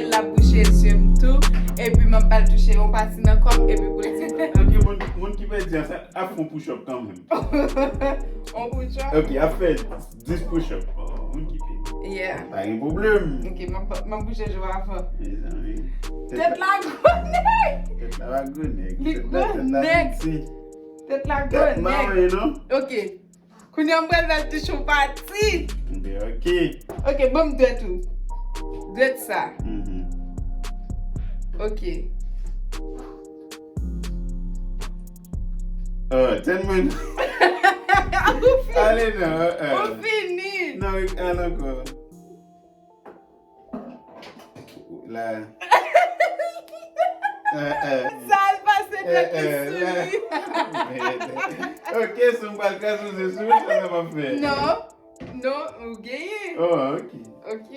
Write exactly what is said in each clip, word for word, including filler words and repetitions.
L ap bouche zye m tou, epi m ap ba l touche yon pati nan kò m, epi pou l di. Ok, moun, moun ki pèdi an, sa ap fè yon push up kanmenm. On push up? Ok, ap fè dis push up. Oh, moun ki pèdi. Yeah. Pa gen pwoblèm. Ok, m ap, m ap bouche jou avan. Mezanmi. Tèt la gwo nèg. Tèt la pa gwo nèg. Li gwo nèg. Tèt la gwo nèg. Tèt mawe, non? Ok. Kounye a m pral ba l touche yon pati. Enben, ok. Ok, ban m dwèt ou. Dwèt sa. Mhm. Ok. Oh, tann mwen. Ou fini. Ale non, uh-uh. Ou fini. Non, wi, al ankò. La. Eh, eh. Sa al pase dwèt li sou li. Ok, si m pral kraze zye sou mwen, sa sa m ap fè? Non. Non, ou genyen. Oh, ok. Ok.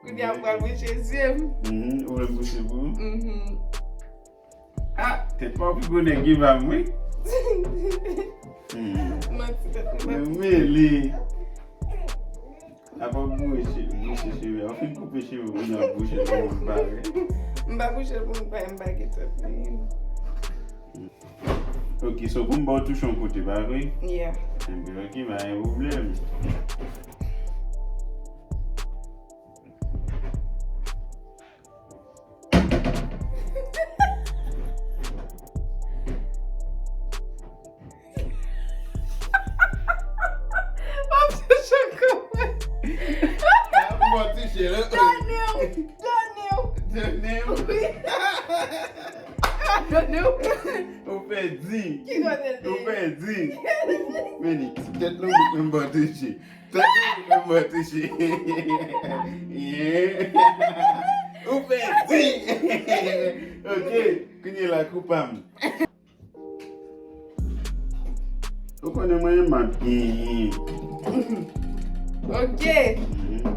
Kounye a m pral bouche zye m. Mhm, ou vle m bouche pou ou? Mhm. Ah, tèt pa w pi gwo nèg ki pa m, wi. Hmm. Manti tèt ou pa. Men li. Apa bouche, bouche cheve. An fin koupe cheve, ou nan bouche pou moun pare. M pa bouche pou moun pare, m pa gen tèt li. Ok, so pou m ba w touche yon kote, pa vre? Yeah. Enben, ok, pa gen pwoblèm. M ap touche kò mwen. Bon, touche, la. Done w, done w. Done w? Wi. Done w. Ou pèdi. Ki kote l te ye? Ou pèdi. Men li, ti tèt lonbrit mwen m ba w touche. Tande, mwen touche. Ou pèdi. Ok, kounye la, kou pa m. Ou konnen mwen, m ap genyen. Ok. Mhm.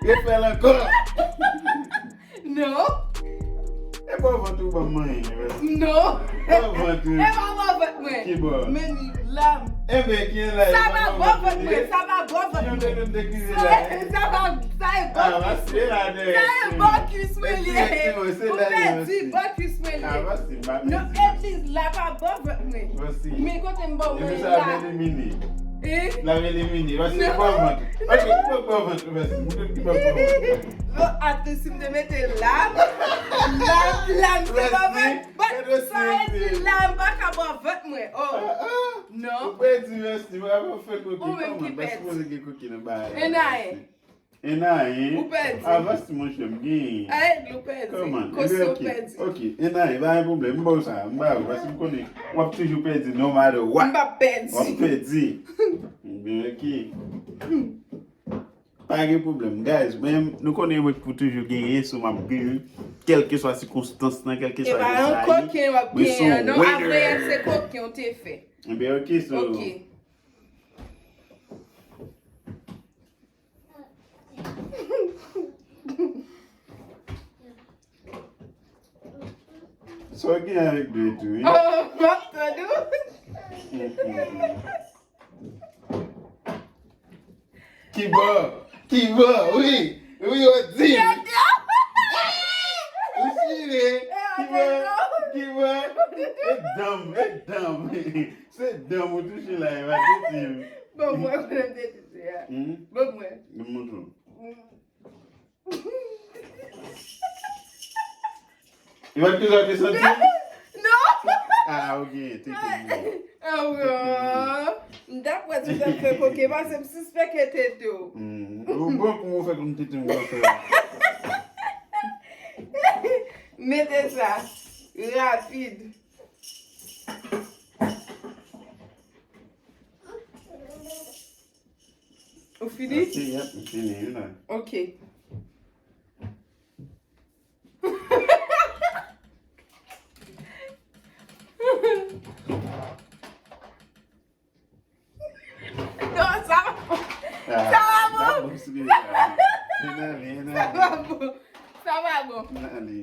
Refè l ankò. Non. E bò vant ou ban m manyen, mèsi. Non. Bò vant ou. E pa bò vant mwen. Ki bò? Men ni lam. Enben, ki la? Sa pa bò vant mwen, sa pa bò vant mwen. Sa, sa pa, sa e bò. Ah, kis. Sa e bò kis mwen li ye. Ou pèdi, bò kis mwen li ye. Ah, non, egliz la pa bò vant mwen. Men kote m bò mwen la. L ap elimine. Eh? L ap elimine. Paske bò vant. Ok, ki bò vant ou, mèsi. Mwen ki bò vant. Bon, atann, si m te mete la, la, la, m te bò vant. But sa e di la, m pa ka bò vant mwen. Oh. Non. Ou pèdi, mèsi. Ou pa fè kote. Ou menm ki pèdi. Paske mwen gen kote nan bagay. E nayen. E nayen. Ou pèdi. Avans, monchè, m genyen. Ay, ou pèdi. Kòman? Kote ou pèdi? Ok, e nayen, pa gen pwoblèm. M ba w sa, m ba w, paske m konnen w ap toujou pèdi, no matter what. M p ap pèdi. W ap pèdi. Ebyen, ok. Pa gen pwoblèm, guys. Men, nou konnen mwen pou toujou genyen, so m ap genyen. Kèlkeswa sikonstans lan, kèlkeswa yo sa ye. E pa yon koken w ap genyen, non. Avanyè se koken w te fè. Ebyen, ok, so. Ok. Sa w gen avèk dwèt ou, wi? Oh, m ap tande w. Ki bò? Ki bò? Wi. Wi, ou di. Ou chire. Ki bò? Ki bò? E danm, e danm. Se danm ou touche la, e pa touche m. Bon, mwen konnen m te touche a. Hmm? Bon, mwen. Mwen montre w. Li pa t toujou te santi? Non. Ah, ok, tete m. Ah, wi. M ta kwè si w t ap fè koke, paske m sispèk e tete w. Hmm, ou bon pou mwen fè konn tete m konsa. Mete sa. Rapid. Ou fini? Ok, yep, m fini, wi la. Ok. Non, sa pa bon. Ah, sa pa bon. Sa pa bon, sou sa. Vin ale, vin ale. Sa pa bon. Sa pa bon. Vin ale.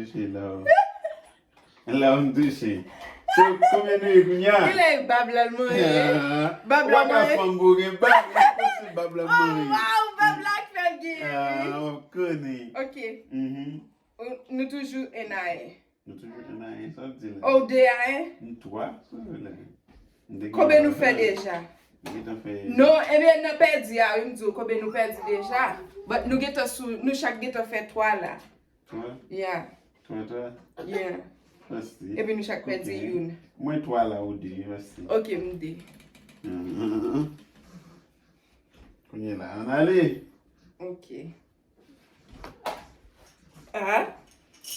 Touche la. La m touche. So, konbyen nou ye kounye a? Ki lè bab la l manje? Ah. Bab la manje. Ou pa ka fanm pou gen bab, e posib bab la manje. Oh, wow, bab la k fè l gen. Ah, w ap konnen. Ok. Mhm. Ou- Nou toujou en a en. Nou toujou en a en, sa w di la? Oh, de a en? M twa, sa w vle la? M te gen Konbyen nou fè deja? M gentan fè Non, ebyen, nan pèdi a, wi, m di w, konbyen nou pèdi deja? But nou gentan sou, nou chak gentan fè twa la. Twa? Yeah. Twa, twa? Yeah. Pase. Epi nou chak pèdi Ok. youn. Mwen twa la, ou de, pase. Ok, m de. Hum, hum, hum. Kounye la, ann ale. Ok. Ah.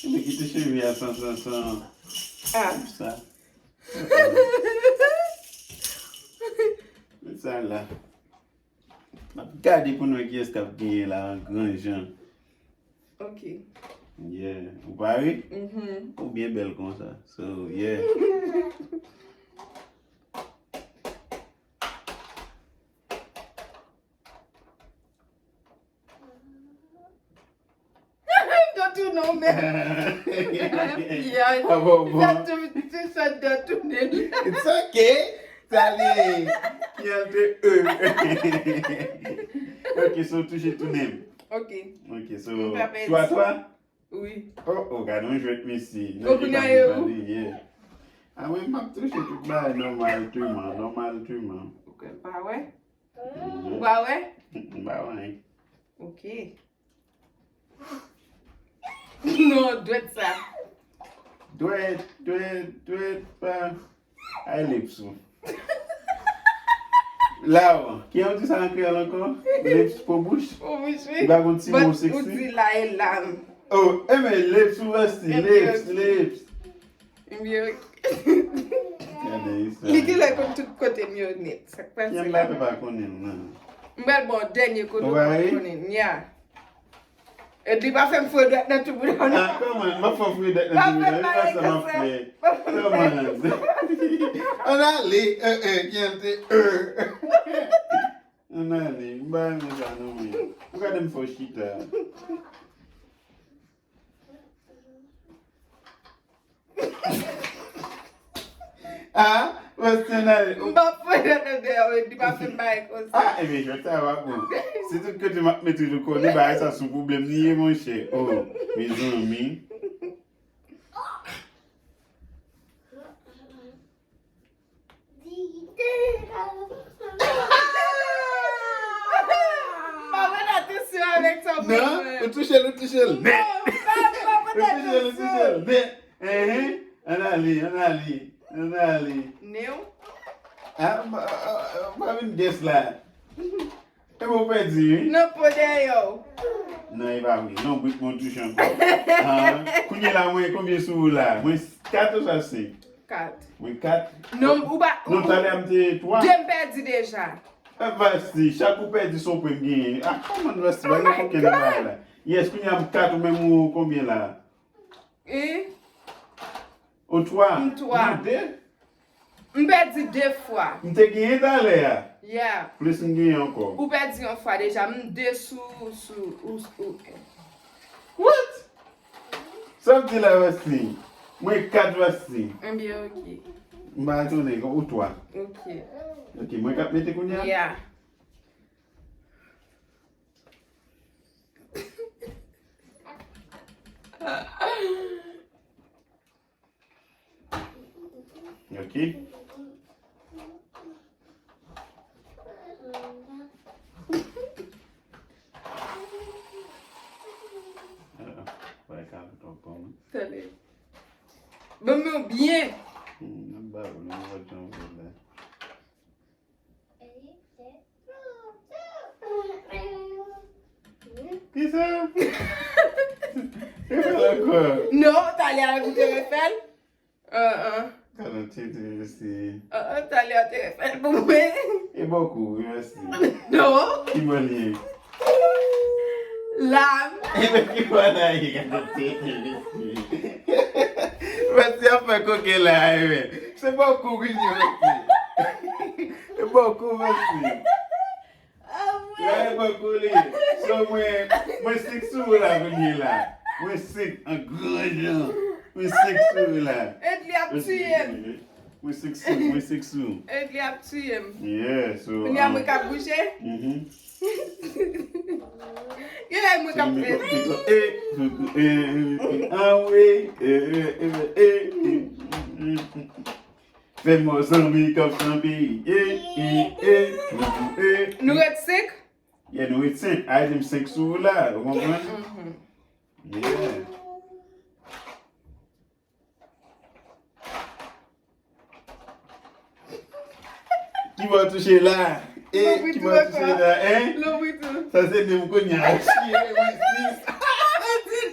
Ebyen, kite cheve a san, san, san. Ah. Sa. Sa la. M ap gade pou n wè kiyès k ap genyen la, an gran jan. Ok. Yeah. Ou pare? Mhm. Ou byen bèl konsa. So, yeah. M t ap tounen w menm. Yeah. Ah, bon, bon. M t ap tou, tou sa m t ap tounen l. It's okay. Sa li. Ki an te e. Ok, so touche tounen m. Ok. Ok, so M pa pèdi. twa twa? Wi. Oh, oh, gade yon jwèt, mesye. Ou kounye a ye ou? Yeah. Ah, mwen, m ap touche tout bagay nòmal, twiman, nòmal, twiman. Ou kwè m pa wè? Mhm. Ou pa wè? M pa wè. Ok. Non, dwèt sa. Dwèt, dwèt, dwèt, pa. Ay, lips ou. Law, kijan w di sa an kreyòl ankò? Lips, po bouch? Po bouch, wi. Li pa gon ti mo But ou seksi? di la e lam. Oh, e men lips ou, Rusty, Ebyen, lips, ok. lips. Ebyen, ok. Gade sa. Li genlè konn tout kote m yo nèt. Sa k pase Kijan la? la fè pa konnen l, nan? M pral ba w dènye kote Ou ou pa pral wè? konnen l. Yeah. E li pa fè m foure dwèt nan tou bouda w, non. Ah, kòman? M ap fè w foure dèt nan tou bouda w. Pa fè bagay konsa. Kòman? Ann ale, eh, eh, kijan te, eh. Ann ale, m pa renmen sa non, mwen. Ou gade m fè w chita. Ah, Weston ale. M pa fè nan dèyè w, epi pa fè m bagay konsa. Ah, ebyen, jwèt sa va bon. Si tout kote m ap mete l, ou konnen bagay sa sou pwoblèm li ye, monchè. Oh, mezanmi. M pa pran atansyon avèk sa w fè. Non, ou touche l, ou touche l. Non, m pa, m pa pran Ou touche l, ou touche l. atansyon. Nè. Enhen. Ann ale, ann ale, ann ale. Nen w? Ah, m pa, ah, ah, m pa vin guess la. E bon, w pèdi, wi. Nan po dèyè w. Non, e pa vre. Non, brit mwen touche ankò. Ah, kounye la, mwen konbyen sou ou la? Mwen kat oswa senk? Kat. Mwen kat? Non, ou pa, Non, ou, talè a m te twa. de m pèdi deja. Ah, Vasti, chak ou pèdi, se yon pwen m genyen. Ah, kòman Vasti, pa gen kokenn bagay la. Yes, kounye a m kat, ou menm ou konbyen la? E? Ou twa? M twa. Non, de. M pèdi de fwa. M te genyen talè a. Yeah. Plis m genyen ankò. Ou pèdi yon fwa deja. M de sou, sou, ou, ou. What? Sa w di la, Vasti? Mwen kat, Vasti. Ebyen, ok. M pa etone, ou twa. Ok. Ok, mwen k ap mete kounye a? Yeah. Ok. Ah, ah. Wè, ka fè twòp pou mwen. Tande. Ban m yon byen. Hmm, nan ba ou, nan wè jan ou fè la. Kisa? Refè l ankò. Non, talè a ou te refè l. An, an. Talè te, te, se An, an, talè a te refè l pou mwen. E bòkou, wi, mèsi. Non. Ki bò l ye? Lam. Ebyen, ki bò la ye? Gade tete mesye. Mesye ap fè koke la, ebyen. Se bòkou ki di mesye. E bòkou mesye. Ah, la e bòkou li. So mwen, mwen sik sou ou la kounye la. Mwen senk an gran jan. Mwen senk sou la. Edly ap tiye m. Mwen senk sou, mwen senk sou. Edly ap tiye m. Yeah, so. Kounye a mwen k ap bouje. Mhm. Gen lè mwen k ap fè. Eh, eh, eh, eh, ah oui, eh, eh, eh, eh, eh. Fè mò zanmi k ap kanpe. Eh, eh, eh, eh. Nou ret senk? Yeah, nou ret senk. Ay, di m senk sou ou la, ou konprann? Mhm. Yeah. Ki bò touche la? E, ki bò touche la, hein? Sa se de m kounye a. Chire, wi, sis.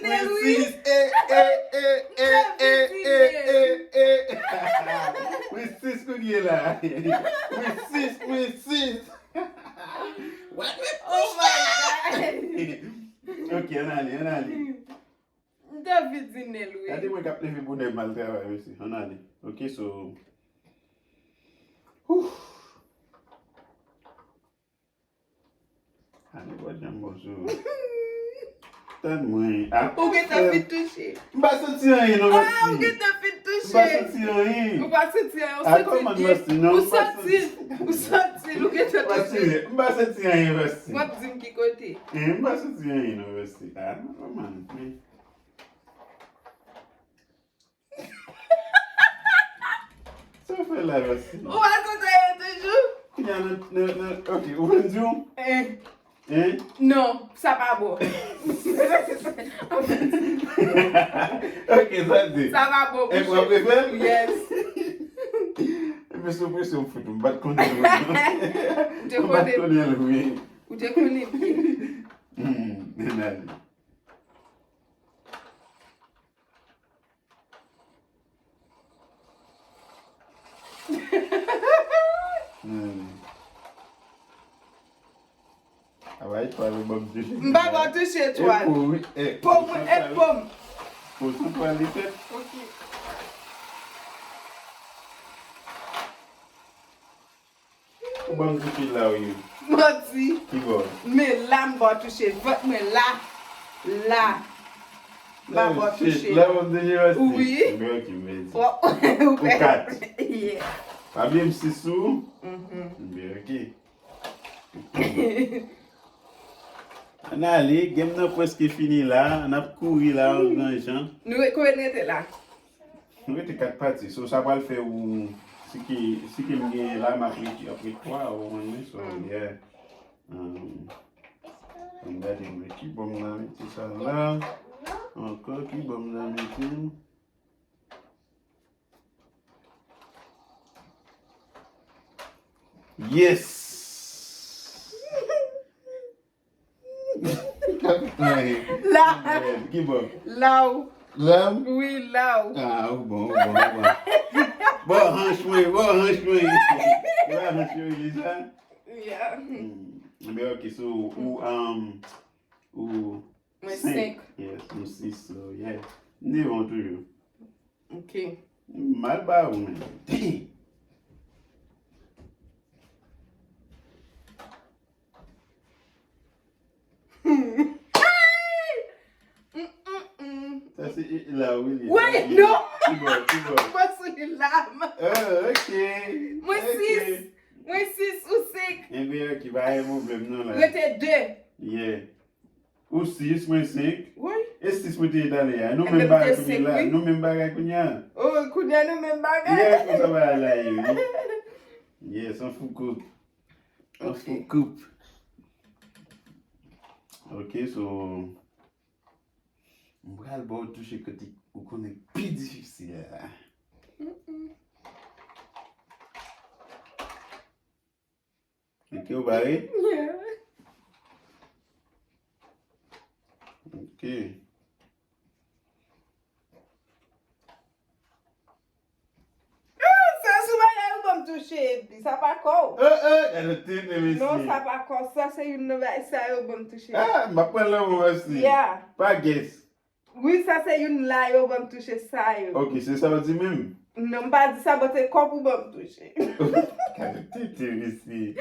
Wi, sis. E, e, e, e, e, e, e, e. Wi, sis kounye la. Wi, sis, wi, sis. What? Oh my God. Ok, ann ale, ann ale. M te anvi di Nel, wi. Gade mwen k ap leve bonè m al travay, mesye. Ann ale. Ok, so. Ouf. A, nenpòt jan m bon sou. Tann mwen. A, ou gentan fin touche. M pa santi anyen, non, Vasti. A, ou gentan fin touche. M pa santi anyen. Ou pa santi anyen, ou santi l byen. Ou santi l, ou santi l, ou gentan touche. M pa santi anyen, Vasti. W ap di m ki kote. Eh, m pa santi anyen, non, Vasti. A, non, kòman, men. Sa w fè la, Vasti? Ou pa santi anyen toujou? Kounye a nan, nan, nan, ok, ou vin di w? Eh. Hein? Non, sa pa bon. Ok, sa di. Sa pa bon, mouche. E w ap refè l? Yes. Ebyen, sou presyon m fout ou, m pa t konnen l, wi. Ou te konnen l, wi. Ou te konnen l byen. Hmm, men ale. Hmm. A bay twal ou ban m touche. M pa ba w touche twal. E po, wi, e po mwen, e po m. Po san twal li fèt. Ok. Ou ban m touche la, wi. Manti. Ki bò? Men la, m ba w touche vant mwen la. La. M pa ba w touche. La, ban m touche, Vasti. Wi. Mwen ki mwen di. Ou kat. Yeah. Pa bliye m sis sou ou. Mhm. Mwen, ok. Ann ale, game nan prèske fini la. N ap kouri la, yon gran jan. Nou, konbyen n rete la? Nou rete kat pati. So, sa pral fè ou, si ke, si ke m genyen la, m ap rete, ap rete twa, ou konprann mwen? So, yeah. Um, ann gade mwen ki bò m nan mete sa la. Ankò, ki bò m nan mete l? Yes! La. Ki bò? La w. La m? Wi, la w. Ah, ou bon, ou bon, ou bon. Bò hanch mwen, bò hanch mwen. Bò hanch mwen, li sa? Yeah. Hmm. Men ok, so, ou, um, ou mwen senk. Yes, nou sis, so, yeah. M devan w toujou. Ok. Mal ba ou, men. Damn. Sa se, e, la, wi, li. Wi, non. Ki bò, ki bò? Mwen sou li la. Oh, ok. Mwen sis. Mwen sis ou senk. Enben, ok, pa gen pwoblèm, non, la. Rete de. Yeah. Ou sis, mwen senk. Wi. E sis mwen te ye talè a. Nou menm bagay kounye a la. Nou menm bagay kounye a. Oh, kounye a nou menm bagay. Yeah, konsa bagay la ye, wi. Yes, on fou koup. On fou koup. Ok, so, m pral ba w touche kote ou konnen pi difisil la. Mm-mm. Ok, ou pare? Yeah. Ok. Ah, sa sou bagay ou ban m touche, epi sa pa kò w. Eh, eh, gade tenten, mesye. Non, sa pa kò w. Sa se youn nan bagay sa yo ban m touche. Ah, m ap pran lanmou, mesye. Yeah. Pa guess. Wi, sa se youn la yo ban m touche sa yo. Ok, se sa w di menm? Non, m pa di sa, bon, se kòb ou ban m touche. Gade tenten, mesye.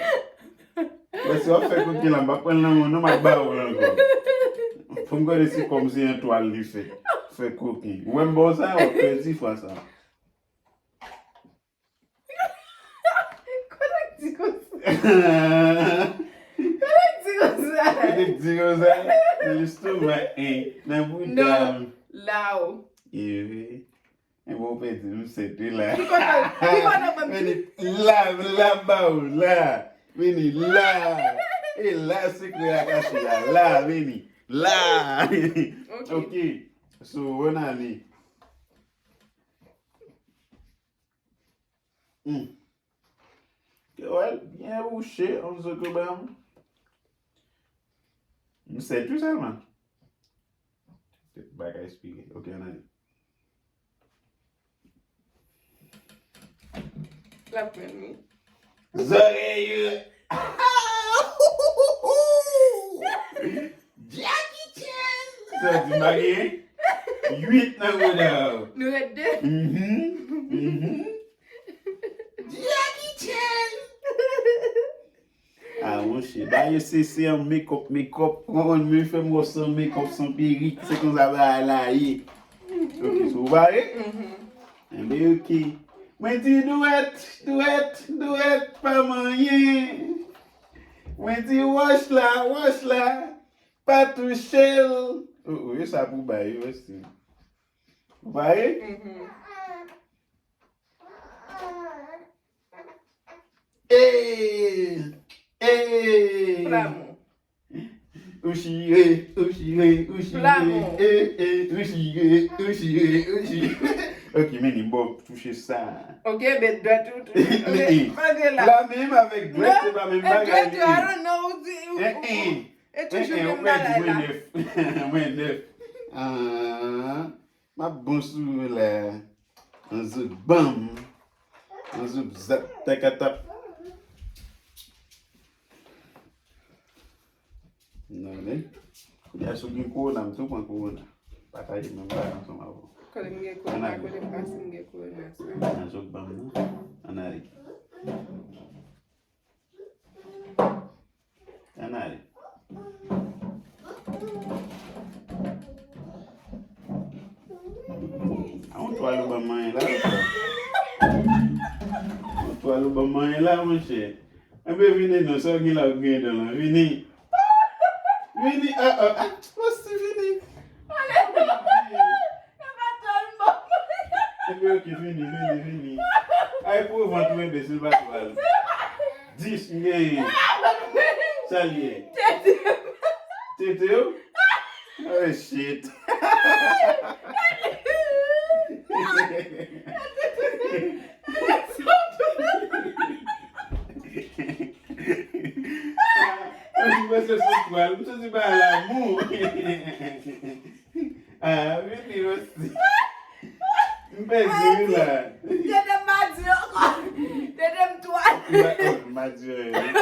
Mesye, w ap fè kout pye la, m pa pran l nan men w, non, m ap ba ou l ankò. M gade se kòm se an twal li fè. Fè koken. Ou wè m ba w sa, w ap pèdi fwa sa. Kote k di konsa? Kote k di konsa? Kote k di konsa? Nan lestomak, en. Nan bouda m. Non, la w. E wi. E bon, ou pèdi m sèt wi la. Ki kote, ki kote w ban m? Vini la, la ba ou la. Vini la. E la sekrè a kache la. La, vini. La. Ok. Ok. So, ann ale. Hmm. Wè, byen bouche, on zo ke ba m. M sèt wi sèlman. Bagay espire. Ok, ann ale. L ap pran wi. Zòrèy yo. Jackie Chan. Sa di m pa gen uit nan bouda w. Nou ret de. Mhm. Mhm. Jackie Chan. Ah, monchè, ba yo se, se an makeup, makeup. Ou konprann, mwen fè m wè san makeup, san perik, se konsa bagay la ye. Ok, so ou pare? Mhm. Enben, ok. Mwen di dwèt, dwèt, dwèt, pa manyen. Mwen di wòch la, wòch la, pa touche l. Oh, oh, e sa pou bay, yo, si. Ou pare? Mhm. Ey! Ey! Flamou. Ou chire, ou chire, ou chire. Flamou. Ey, ey, ou chire, ou chire, ou chire. Ok, men li bon touche sa. Ok, men dwèt ou touche. Ok, men, pa gen la. La menm avèk dwèt, non, se pa menm bagay li ye. I don't know, ou di, ou, eh, eh, ou, e toujou menm bagay la. Ou pèdi, mwen nèf. Mwen nèf. Ah. M ap bon sou ou la. An zo banm. An zo zat takatap. Non, men. Kounye a, si w gen kowona, m tou pran kowona. Pataje menm bagay ansanm avè w. Kote m gen kowona, kote m pase m gen kowona sa. An zo banm, non. Ann ale. Ann ale. A yon twal ou ban m manyen la, wi, frè. A yon twal ou ban m manyen la, monchè. Enben, vini non, sa w gen la, w gen dan lan. Vini. Vini, ah, ah, ah, Rosti, vini. Enben, ok, vini, vini, vini. Ay, pou vant ou, enben, se pa twal. Dis, m genyen. Sa l ye? Tete. Tete w? Oh, shit. Mwen se sou twal, m soti ba lanmou. Ah, vini osi. M pèdi wi la. Tete m pa di ankò. Tete m twal. M pa, oh, m pa di anyen.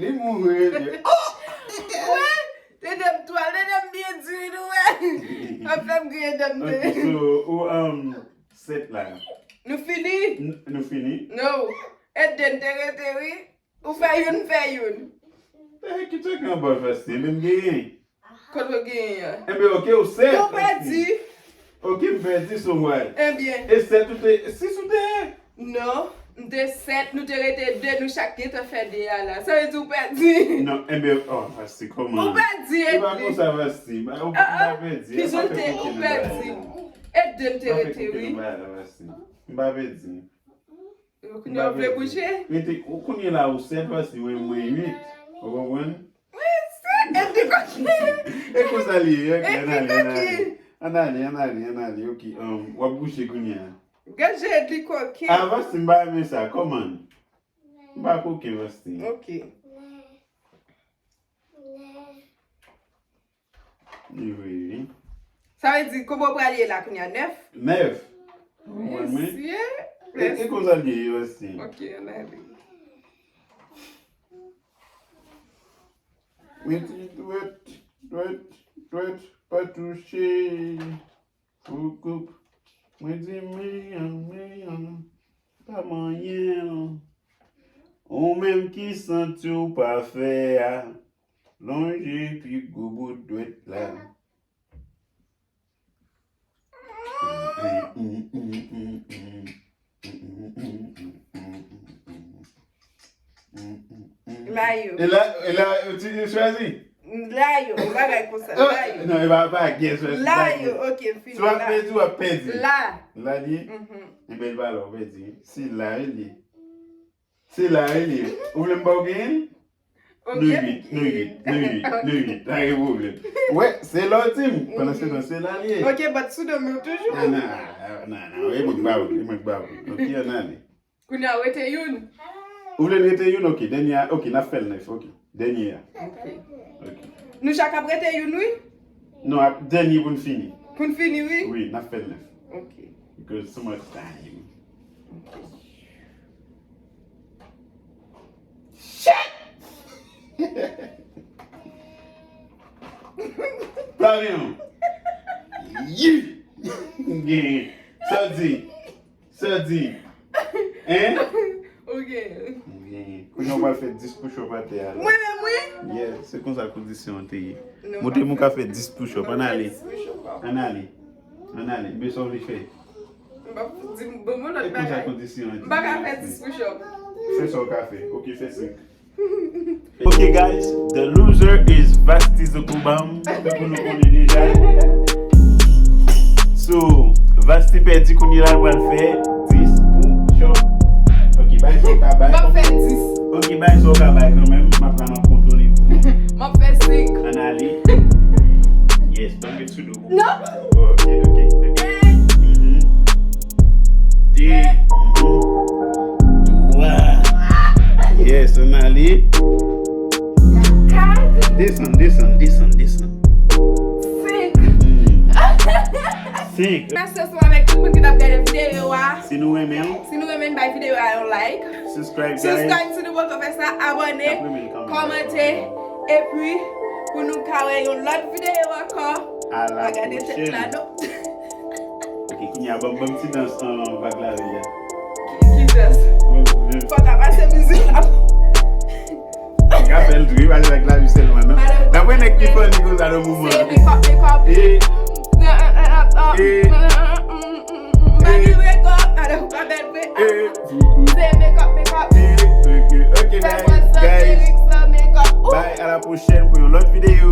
Li mouri. Oh! Wi, tete m twal, tete m byen di wi, nou wè. Ap fè m griyen dan m. Ok, so, ou, um, sèt la. Nou fini? N-, nou fini? No. Eden te rete wi. Ou fè youn, m fè youn. Eh, ki tchèk anba Vasti, men m genyen. Kote w genyen an? Enben, ok, ou sèt. Ou pèdi. Ok, m pèdi, so what? Enben. E sèt ou te, sis ou te ye? Non, m te sèt, nou te rete de, nou chak gentan fè de a la. Sa vle di ou pèdi. Non, enben, oh, Vasti, kòman? Ou pèdi, Edley. E pa konsa, Vasti. M pa, ou pa pèdi. Ki jan te, ou pèdi. E de m te rete, wi. M pa pèdi. Kounye a w vle bouche? Rete, ou kounye la ou sèt, Vasti, mwen, mwen uit. Ou konprann? Wi, sèt, e pi koki. E konsa li ye, ok, ann ale, ann ale. Ann ale, ann ale, ann ale, ok, um, w ap bouche kounye a. Gad jan Edley koki. Ah, Vasti, m pa renmen sa, kòman? M pa koki, Vasti. Ok. Li vre, wi. Sa vle di, kòman w pral ye la kounye a? Nèf? Nèf. Ou konprann mwen? Mesye. E, e konsa l ye, yo, Vasti. Ok, ann ale. Mwen di dwèt, dwèt, dwèt, pa touche. Ou koup. Mwen di men, men, pa manyen. Ou menm ki santi w pa fè a. Lonje pye gwo bout dwèt la. Layo. E la, e la, ou ti chwazi? Layo, yon bagay konsa. Layo. Non, e pa pa gen chwazi. Layo, ok, m fini. Si w ap pèdi, w ap pèdi. La. La li ye? Mhm. Enben, l pa la, w pèdi. Se la li ye. Se la li ye. Ou vle m ba w genyen? Nou Ok. uit, nou uit, nou uit, nou uit. Pa gen pwoblèm. Wè, se la w di m. Pandan se tan, se la li ye. Ok, but sou do m yo toujou. Ah, nan, ah, nan, nan, e mwen k ba w, e mwen k ba w. Ok, ann ale. Kounye a rete youn. Ou vle n rete youn? Ok, dènye a, ok, n ap fè l nèf, ok. Dènye a. Ok. Ok. Nou chak ap rete youn, wi. Non, ap, dènye pou n fini. Pou n fini, wi. Wi, n ap fè l nèf. Ok. Because too much time. Ok. Shit! Flavien! Yi! Genyen. Sa w di? Sa w di? Hein? Ok. Genyen. Kounye a w pral fè dis push-up atè a la. Mwen menm, wi. Yeah, se konsa kondisyon an te ye. Non, Montre m ou ka fè dis push-up. Ann ale. Dis push-up. Ann ale. Ann ale. Men sa w vle fè. M p ap di m bon, bon, lòt E konsa bagay. Kondisyon an te M pa ka ye. Fè dis push-up. Fè sa w ka fè. Ok, fè senk. Ok, guys, the loser is Vasti Zokobam. Tankou nou konnen deja. So, Vasti pèdi, kounye a l pral fè dis push-up. Ok, bay sa w ka bay. M ap fè dis. Ok, bay sa w ka bay kanmenm. M ap la, m ap kontwole pou ou. M ap fè senk. Ann ale. Yes, don't get too low. Non. Ok, ok, ok. Mhm. De. Mhm. Twa. Yes, ann ale. Kat. Desann, desann, desann, desann. Senk. Hmm. Senk. Mèsi ansanm avèk tout moun ki t ap gade videyo a. Si nou renmen l, Si nou renmen, bay videyo a yon like. Subscribe, guys. Subscribe si nou poko fè sa, abòne, Tap renmen l kanmenm. Kòmante, epi pou nou ka wè yon lòt videyo ankò. À la Pa gade tèt la, prochaine. Non. Ok, kounye a, ban m, ban m ti dans an vag la vi a. Ki, ki dans? Fò ta pase mizik la. Ka fè l tou, wi, pase vag la vi sèlman, non? N ap wè nèg ki funny konsa nan moman. Se make up, make up. E, Mami, e, make up. Madam, pa bèl vre. E, Se make up, make up. e, ok, ok, Fè guys, mwen santi guys, rik san make up. Ooh. Bye, à la prochaine pou yon lòt videyo.